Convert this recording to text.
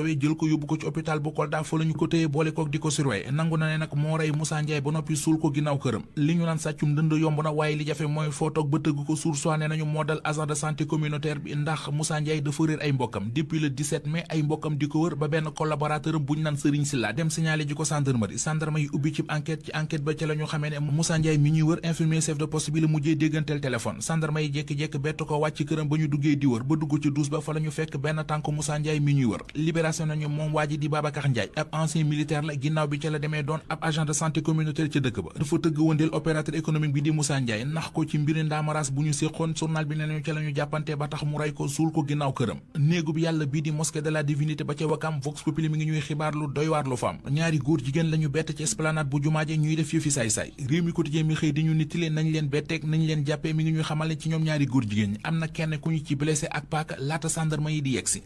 jël ko yóbbu ko ci hôpital bu Kolda fa lañu ko téye boole kook di ko surveiller nangu na ne nag moo rey Moussa Ndiaye ba noppi suul ko ginnaaw këram li ñu naan sàccum dënd yomb na waaye li jafe mooy foo toog ba tëgg ko suur soi ne nañu moo dal agent de santé communautaire bi ndax Moussa Ndiaye dafa réer ay mbokkam depuis le 17 mai ay mbokkam di ko wër ba benn collaborateur am bu ñu naan Serigne Silla dem signalé ji ko gendarmerie yi ubbi ci enquête ba ca la ñu xamee ne Moussa Ndiaye mi ñuy wër infirmier chef de poste bi la mujjee dégganteel téléphone gendarme yi jékki-jékki bett ko wàcc këram ba ñu duggee di wër ba dugg ci douche ba fa la ñu fekk benn tànk Moussa Ndiaye mi ñuy wër libération nañu moom waa ji di Babacar Ndiaye ab ancien militaire la ginnaaw bi ca la demee doon ab agent de santé communautaire ca dëkk ba dafa tëgg wëndeel opérateur économique bi di Moussa Ndiaye nax ko ci mbiri ndaamaraas bu ñu séqoon journal bi ne nañu ca la ñu jàppante ba tax mu rey ko suul ko ginnaaw këram néegu bi yàlla bii di mosquée de la divinité ba ca Wakam Vox Populi mi ngi ñuy xibaar lu doy waar lu fa am ñaari góor jigéen lañu bett ci esplanade bu jumaaje ñuy def yëfi saay-saay réew mi quotidien mi xëy di ñu nittile nañ leen betteeg nañ leen jàppee mi ngi ñuy xamal ne ci ñoom ñaari góor jigéen ñi am na kenn ku ñu ci blessé ak paaka laata gendarme yi di yegsi